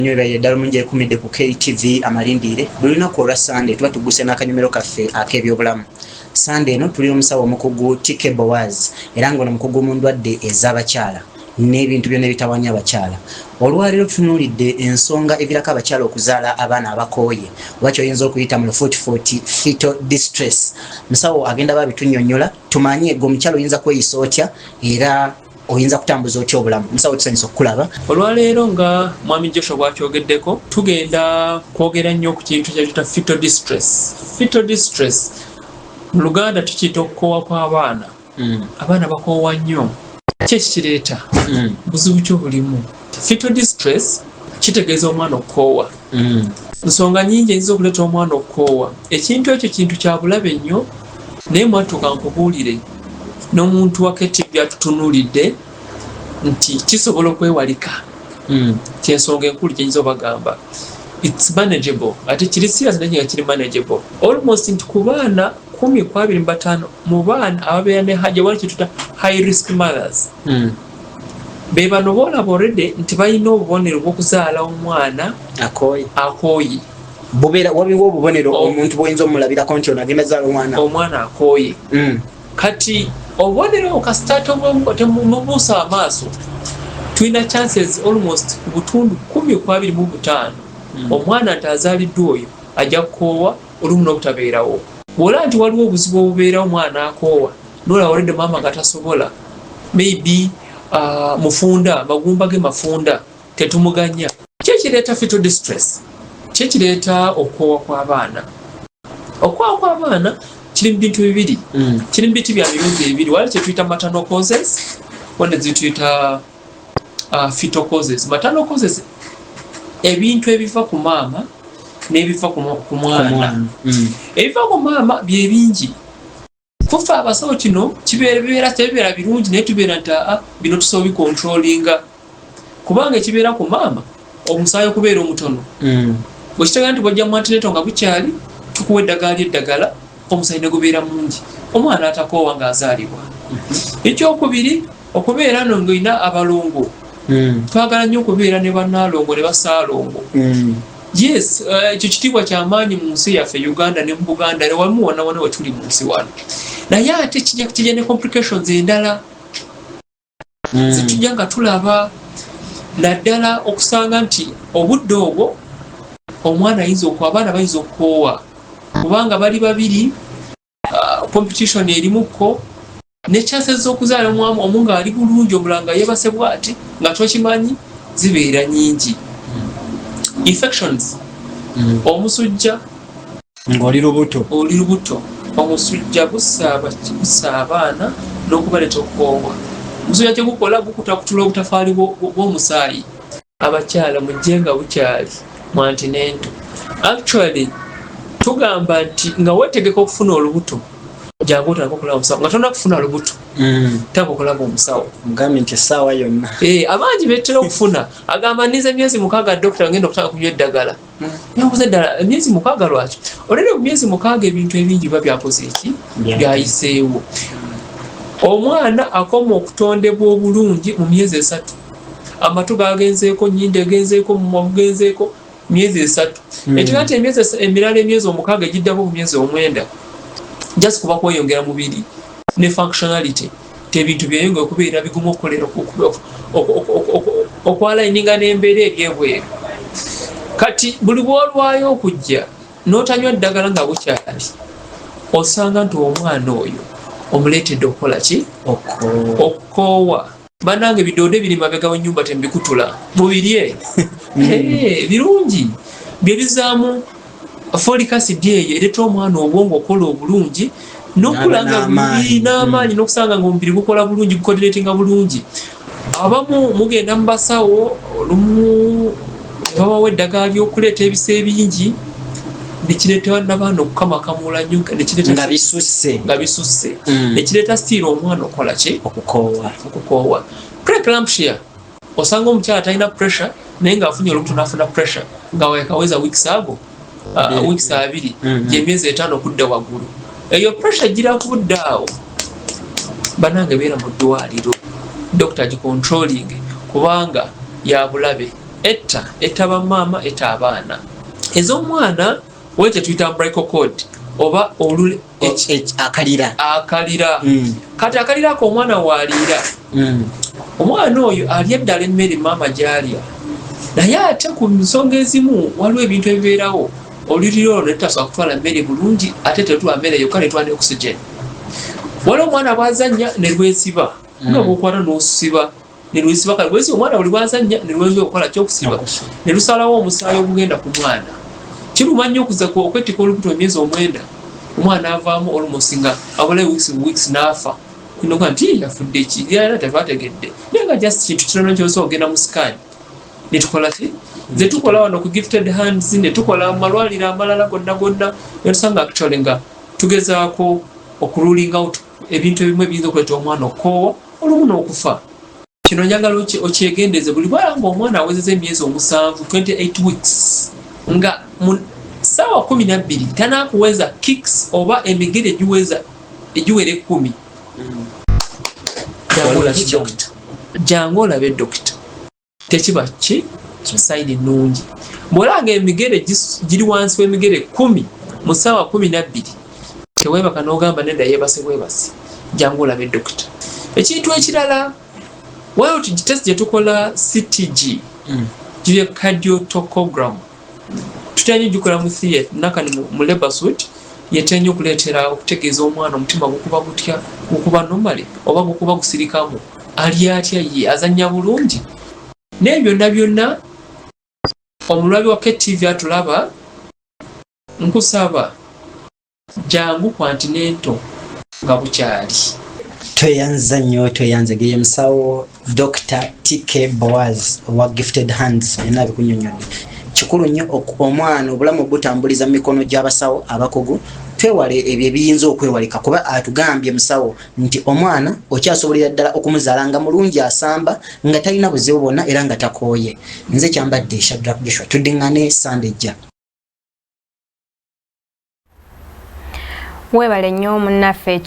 Nnyo ebaire ddala omungi ekumidde ku KTV Amalindiire. Buli lunaku olwa Sande tuba tugguse n'akanyumiro kaffe ak'ebyobulamu. Sande eno tuli n'omusawo omukugu TK Boaz, era ng'ono mukugu mu ndwadde ez'abakyala n'ebintu byonna ebitawaanya abakyala. Olwaleero tutunuulidde ensonga evirako abakyala okuzaala abaana abakooye, oba ky'oyinza okuyita mu lufuutifuuti fetal distress. Musawo agenda ba bitunyonnyola tumanye gwe omukyala oyinza kweyisa otya era oyinza kutambuza otya obulamu. Musawo, tusanyusa okukulaba. Olwaleero, nga mwami Joshua bwakyogeddeko, tugenda kwogera nnyo ku kintu kyetuyita fetal distress. Fetal distress mu Luganda tukiyita okukoowa kw'abaana. Abaana bakoowa nnyo. Ki ekikireeta? Buzibu ki obulimu? Fetal distress kitegeeza omwana okukoowa. Nsonga nyingi eyinza okuleeta omwana okukoowa. Ekintu ekyo kintu kya bulabe nnyo, naye mwatuuka nkubuulire n'omuntu wa KTV atutunuulidde nti kisobola okwewalika. Kyensonga enkulu kyenyinza obagamba, it's manageable, ate kiri serious naye nga kiri manageable. Almost nti ku baana 10 ku 25 mu baana ababeera ne haja wali kyetuta high risk mothers, be bano boolaba already nti balina obubonero bw'okuzaala omwana akooye. Bubeera waliwo obubonero omuntu bwoyinza omulabirako nti ono agenda zaala omwana omwana akooye. Kati obubonero kasita temubuusa amaaso, tulina chances almost ku butundu 10 ku 25 omwana nti azaaliddwa oyo ajja kukoowa olumu n'obutabeerawo. Bw'olaba nti waliwo obuzibu obubeerawo, omwana akoowa, nolaba already maama nga tasobola, maybe mufunda, magumba ge mafunda, tetumuganya. Kyekireeta fetal distress, kyekireeta okukoowa kw'abaana. Okukoowa kw'abaana kiri mu bintu bibiri. Kiri mu bintu bya mirundi ebiri. Wali kyetuyita maternal causes, wano zituyita fetal causes. Maternal causes, ebintu ebiva ku maama n'ebiva ku mwana. Ebiva ku maama byebingi. Kufa abasawo kino kibeera bibeera tebibeera birungi, naye tubeera nti aa, bino tusobola bicontrollinga, kubanga ekibeera ku maama, omusaayi okubeera omutono. Bwekitegeera nti bwojja mu antenatal nga bukyali, tukuwa eddagala lyeddagala, omusaayi ne gubeera mungi, omwana atakoowa ng'azaalibwa. Ekyokubiri, okubeera no ngaolina abalongo. Twagala nnyo okubeera ne bannaalongo ne basaalongo. Yes, ekyo kitiibwa kyamaanyi mu nsi yaffe Uganda ne mu Buganda ne wamu wonna wonna wetuli mu nsi wano, naye ate kijja ne complications endala zetujja nga tulaba, naddala okusanga nti obudde obwo omwana ayinza oku abaana bayinza okukoowa kubanga bali babiri, competition erimukko ne chances z'okuzaala omwamu omu ng'ali bulungi, omulala nga yeebase bw'ati nga tokimanyi, zibeera nyingi. Infections, omusujja. Ng'oli lubuto. Oli lubuto, omusujja gusa abaana n'okubaleeta okukoowa. Omusujja kyegukola, gukutakutula obutafaali bw'omusaayi. Abakyala, mujje nga bukyali mu antenatal. Actually tugamba nti nga wetegeka okufuna olubuto, jangu otandika okulaba omusawo nga tonna kufuna lubuto. Tandika okulaba omusawo. Mugambye nti essaawa yonna. Abangi betera okufuna, agamba, "Nize emyezi 6, dokita, ngenda okutanga kunywa eddagala." Nabuuza, "Eddala emyezi 6 lwaki?" Olere mu myezi 6 ebintu ebingi biba byakoze eki byayiseewo. Omwana akoma okutondebwa obulungi mu myezi 3. Amatu gagenzeeko, nyindo egenzeeko, mumwa gugenzeeko myezi 3. Ekira nti emyezi emirala, emyezi 6 egiddako ku myezi 9, just kuba kweyongera mubiri ne functionality, tebintu byeyongera okubeera bigumu okukolera okwaligninga n'embeera eryebweru. Kati buli bwolwayo okujja n'otanywa ddagala nga bukyali, osanga nti omwana oyo omuleetedde okukola ki? Okukoowa. Bannange, bidoodo biri mabega w'ennyumba, tembikutula, mubirye. Birungi, byebizaamu folic acid eyo ereeta omwana obwongo okukola obulungi nokula nga n'amaanyi, n'okusanga nga omubiri gukola bulungi, gucoordinatinga bulungi. Abamu mugenda mu basawo, olumu babawa eddagala ly'okuleeta ebisa ebingi, nekireeta nabaana okukamakamula nnyo. Nga bisusse. Nga bisusse. Nekireeta still omwana okukola ki? Okukoowa. Okukoowa. Preeclampsia, osanga omukyala talina pressure, naye ngaafunye olubuto nafuna pressure nga wekaweza weeks ago, weeks 2, gyemyezi 5 okudda waggulu. Eyo pressure gira kubudde awo. Banange, beera mu ddwaliro, dokita gicontrolling, kubanga yabulabe. Etta, etta bamaama, etta abaana. Ez'omwana waliwo kye tuyita umbilical cord oba olule akalira. Akalira. Kati akalira ako omwana waaliira. Omwana oyo alya eddala emmere maama gy'alya, naye ate ku nsonga ezimu waliwo ebintu ebibeerawo, oluliro olwo netutasobola kutwala mmere bulungi, ate tetutwala mmere yokka, netutwala ne oxygen. Waliwo omwana bw'azannya ne lwesiba, nga bw'okwata n'osiba ne lwesiba. Kale lwesiba, omwana buli bw'azannya ne lweyongera okukola kyokusiba, ne lusalawo omusaayi ogugenda ku mwana. Kiruma nnyo okuza okwettika olubuto emyezi 9, omwana avaamu almost nga abulayo weeks weeks n'afa. Noga nti yafudde ki, era tetwategedde, naye nga just kintu kitono kyosobola okugenda mu scan netukola ki. Nze tukola wano ku Gifted Hands, ne tukola mu malwaliro amalala gonna gonna, netusanga actually nga tugezaako okuruling out ebintu ebimu ebiyinza okuleeta omwana okukoowa olumu n'okufa. Kino njagala okyegendereze buli bwala nga omwana awezeza emyezi 7, 28 weeks, nga mu ssaawa 12 tanakuweza kicks oba emigere egiweza egiwera 10, jangu olabe dokita. Tekiba ki sign nnungi bw'olanga emigere giri wansi w'emigere 10 mu ssaawa 12. Teweebaka n'ogamba nedda, yeebase bwebasi. Jangu olabe dokita. Ekintu ekirala, waliwo test gye tukola, CTG, giri cardiotocogram. Tutera nnyo gikola mu theatre nakani mu labor suite. Yetera nnyo okuleetera okutegeeza omwana omutima gukuba gutya, gukuba normally oba gukuba gusirikamu, ali atya, ye azannya bulungi. Naye byonna byonna, omulabi wa KTV atulaba, nkusaba jangu ku antenatal nga bukyali. Tweyanza nnyo, tweyanze geye musawo Dr TK Boaz owa Gifted Hands. Byonna bikunyonyodde. Kikulu nnyo omwana obulamu butambuliza mu mikono gy'abasawo abakugu. Twewale ebyo ebiyinza okwewalika, kuba atugambye musawo nti omwana okyasobolera ddala okumuzaala nga mulungi, asamba, nga talina buzibu bwonna era nga takooye. Nze kyambadde Shadrack Joshua, tuddiŋŋane Sande ejja. Weebale nnyo munnaffe.